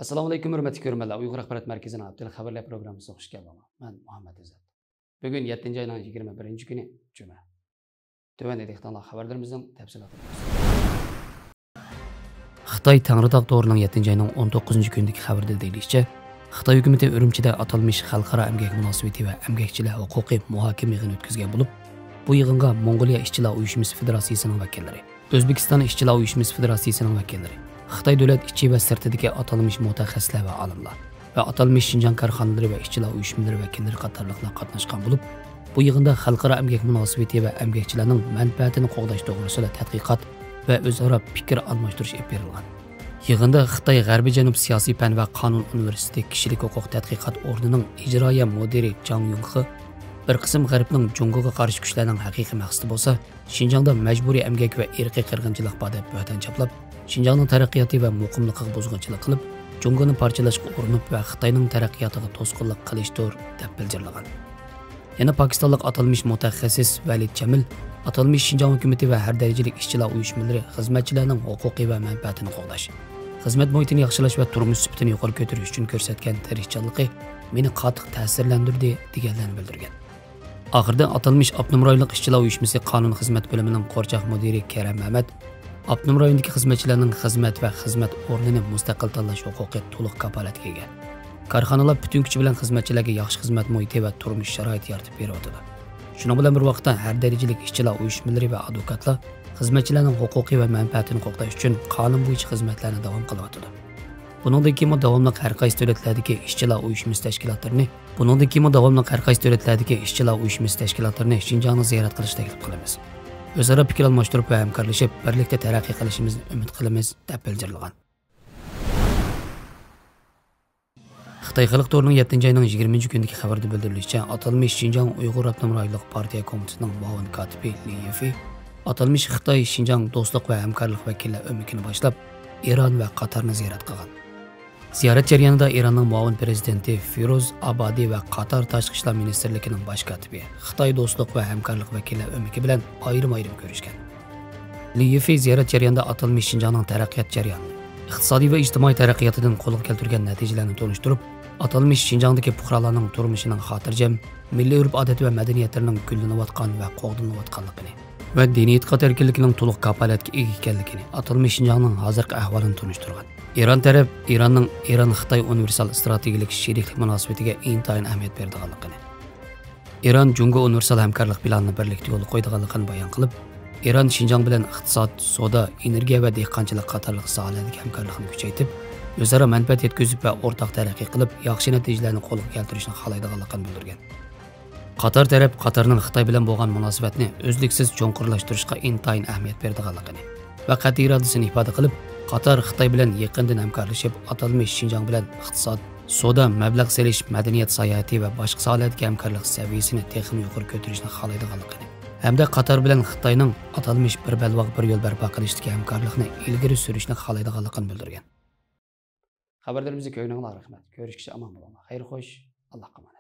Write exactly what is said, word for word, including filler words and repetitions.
ئەسسالامۇئەلەيكۇم، ھۆرمەتلىك كۆرۈرمەنلەر. ئۇيغۇر ئاخبارات مەركىزىنىڭ ھەپتىلىك خەۋەرلەر پروگراممىسىغا خۇش كەلدىڭلار. مەن مۇھەممەت ئىززەت. بۈگۈن يەتتىنچى ئاينىڭ يىگىرمە بىرىنچى كۈنى، جۈمە. تۆۋەندە دىققىتىڭلارغا خەۋەرلىرىمىزنىڭ تەپسىلاتىنى بېرىمىز. خىتاي تەڭرىتاغ تورىنىڭ يەتتىنچى ئاينىڭ ئون توققۇزىنچى كۈنىدىكى خەۋىرىدە دېيىلىشىچە، خىتاي ھۆكۈمىتى ئۈرۈمچىدە ئاتالمىش خەلقئارا ئەمگەك مۇناسىۋىتى ۋە ئەمگەكچىلەر ھوقۇقى مۇھاكىمە يىغىنى ئۆتكۈزگەن بولۇپ، بۇ يىغىنغا موڭغۇلىيە ئىشچىلار ئۇيۇشمىسى فېدېراتسىيىسىنىڭ ۋەكىللىرى، ئۆزبېكىستان ئىشچىلار ئۇيۇشمىسى فېدېراتسىيىسىنىڭ ۋەكىللىرى، خىتاي دۆلەت ئىچى ۋە سىرتىدىكى ئاتالمىش مۇتەخەسسىسلەر ۋە ئالىملار ۋە ئاتالمىش شىنجاڭ كارخانىلىرى ۋە ئىشچىلار ئۇيۇشمىلىرى ۋەكىللىرى قاتارلىقلار قاتناشقان بولۇپ، بۇ يىغىندا خەلقئارا ئەمگەك مۇناسىۋىتى ۋە ئەمگەكچىلەرنىڭ مەنپەئەتىنى قوغداش توغرىسىدا تەتقىقات ۋە ئۆزئارا پىكىر ئالماشتۇرۇش ئېلىپ بېرىلغان. يىغىندا خىتاي غەربىي جەنۇب سىياسىي پەن ۋە قانۇن ئۇنىۋېرسىتېتى كىشىلىك ھوقۇق تەتقىقات ئورنىنىڭ ئىجرائىيە مۇدىرى جاڭ يۇڭخې، بىر قىسىم غەربنىڭ جۇڭگوغا قارشى كۈچلەرنىڭ ھەقىقىي مەقسىتى بولسا، شىنجاڭدا مەجبۇرىي ئەمگەك ۋە ئىرقىي قىرغىنچىلىق بار دەپ بۆھتان چاپلاپ، شىنجاڭنىڭ تەرەققىياتى ۋە مۇقىملىقىغا بۇزغۇنچىلىق قىلىپ، جۇڭگونى پارچىلاشقا ئۇرۇنۇپ ۋە خىتاينىڭ تەرەققىياتىغا توسقۇنلۇق قىلىشتۇر، دەپ بىلجىرلىغان. يەنە پاكىستانلىق ئاتالمىش مۇتەخەسسىس ۋەلىد جەمىل ئاتالمىش شىنجاڭ ھۆكۈمىتى ۋە ھەر دەرىجىلىك ئىشچىلار ئۇيۇشمىلىرى خىزمەتچىلەرنىڭ ھوقۇقى ۋە مەنپەئەتىنى قوغداش، خىزمەت مۇھىتىنى ياخشىلاش ۋە تۇرمۇش سۈپىتىنى يۇقىرى كۆتۈرۈش ئۈچۈن كۆرسەتكەن تىرىشچانلىقى مېنى قاتتىق تەسىرلەندۈردى، دېگەنلەرنى بىلدۈرگەن. ئاخىرىدا ئاتالمىش ئاپتونوم رايونلۇق ئىشچىلار ئۇيۇشمىسى قانۇن خىزمەت بۆلۈمىنىڭ قورچاق مۇدىرى كەرەم مەمەت ئاپتونوم رايوندىكى خىزمەتچىلەرنىڭ خىزمەت ۋە خىزمەت ئورنىنى مۇستەقىل تاللاش ھوقۇقى تولۇق كاپالەتكە ئىگە. كارخانىلار پۈتۈن كۈچى بىلەن خىزمەتچىلەرگە ياخشى خىزمەت مۇھىتى ۋە تۇرمۇش شارائىتى يارىتىپ بېرىۋاتىدۇ. شۇنىڭ بىلەن بىر ۋاقىتتا، ھەر دەرىجىلىك ئىشچىلار ئۇيۇشمىلىرى ۋە ئادۋوكاتلار خىزمەتچىلەرنىڭ ھوقۇقى ۋە مەنپەئەتىنى قوغداش ئۈچۈن قانۇن بويىچە خىزمەتلەرنى داۋام قىلىۋاتىدۇ. بۇنىڭدىن كېيىنمۇ داۋاملىق ھەر قايسى دۆلەتلەردىكى ئىشچىلار ئۇيۇشمىسى تەشكىلاتلىرىنى، بۇنىڭدىن كېيىنمۇ داۋاملىق ھەر قايسى دۆلەتلەردىكى ئىشچىلار ئۇيۇشمىسى تەشكىلاتلىرىنى شىنجاڭنى زىيارەت قىلىشقا تەكلىپ قىلىمىز. ئۆزئارا پىكىر ئالماشتۇرۇپ ۋە ھەمكارلىشىپ، بىرلىكتە تەرەققىي قىلىشىمىزنى ئۈمىد قىلىمىز، دەپ بىلجىرلىغان. خىتاي خەلق تورىنىڭ يەتتىنچى ئاينىڭ يىگىرمىنچى كۈنىدىكى خەۋىرىدە بىلدۈرۈلۈشىچە، ئاتالمىش شىنجاڭ ئۇيغۇر ئاپتونوم رايونلۇق پارتىيە كومىتېتىنىڭ مۇئاۋىن كاتىپى لى يىفېي ئاتالمىش خىتاي شىنجاڭ دوستلۇق ۋە ھەمكارلىق ۋەكىللەر ئۆمىكىنى باشلاپ، ئىران ۋە قاتارنى زىيارەت قىلغان. زىيارەت جەريانىدا ئىراننىڭ مۇئاۋىن پىرېزىدېنتى فىروز ئابادى ۋە قاتار تاشقى ئىشلار مىنىستىرلىكىنىڭ باش كاتىپى، خىتاي دوستلۇق ۋە ھەمكارلىق ۋەكىللەر ئۆمىكى بىلەن ئايرىم-ئايرىم كۆرۈشكەن. لى يىفېي زىيارەت جەريانىدا ئاتالمىش شىنجاڭنىڭ تەرەققىيات جەريانى، ئىقتىسادىي ۋە ئىجتىمائىي تەرەققىياتىدىن قولغا كەلتۈرگەن نەتىجىلەرنى تونۇشتۇرۇپ، ئاتالمىش شىنجاڭدىكى پۇقرالارنىڭ تۇرمۇشىنىڭ خاتىرجەم، مىللىي ئۆرپ-ئادەت ۋە مەدەنىيەتلىرىنىڭ گۈللىنىۋاتقان ۋە قوغدىلىنىۋاتقانلىقىنى ۋە دىنىي ئېتىقاد ئەركىنلىكىنىڭ تولۇق كاپالەتكە ئىگە ئىكەنلىكىنى، ئاتالمىش شىنجاڭنىڭ ھازىرقى ئەھۋالىنى تونۇشتۇرغان. ئىران تەرەپ ئىراننىڭ ئىران-خىتاي ئۇنىۋېرسال ئىستراتېگىيەلىك شېرىكلىك مۇناسىۋىتىگە ئىنتايىن ئەھمىيەت بېرىدىغانلىقىنى، ئىران جۇڭگو ئۇنىۋېرسال ھەمكارلىق پىلانىنى بىرلىكتە يولغا قويىدىغانلىقىنى بايان قىلىپ، ئىران شىنجاڭ بىلەن ئىقتىساد، سودا، ئېنېرگىيە ۋە دېھقانچىلىق قاتارلىق ساھەلەردىكى ھەمكارلىقنى كۈچەيتىپ، ئۆزئارا مەنپەئەت يەتكۈزۈپ ۋە ئورتاق تەرەققىي قىلىپ، ياخشى نەتىجىلەرنى قولغا كەلتۈرۈشنى خالايدىغانلىقىنى بىلدۈرگەن. قاتار تەرەپ قاتارنىڭ خىتاي بىلەن بولغان مۇناسىۋەتنى ئۈزلۈكسىز چوڭقۇرلاشتۇرۇشقا ئىنتايىن ئەھمىيەت بېرىدىغانلىقىنى ۋە قەتئىي ئىرادىسىنى ئىپادە قىلىپ، قاتار خىتاي بىلەن يېقىندىن ھەمكارلىشىپ، ئاتالمىش شىنجاڭ بىلەن ئىقتىساد، سودا، مەبلەغ سېلىش، مەدەنىيەت ساياھىتى ۋە باشقا ساھەلەردىكى ھەمكارلىق سەۋىيەسىنى تېخىمۇ يۇقىرى كۆتۈرۈشنى خالايدىغانلىقىنى ھەمدە قاتار بىلەن خىتاينىڭ ئاتالمىش بىر بەلباغ، بىر يول بەرپا قىلىشتىكى ھەمكارلىقنى ئىلگىرى سۈرۈشنى خالايدىغانلىقىنى بىلدۈرگەن. خەۋەرلىرىمىزنى كۆرگىنىڭلارغا رەھمەت. كۆرۈشكىچە ئامان بولۇڭلار. خەير خوش. ئاللاھقا ئامانەت.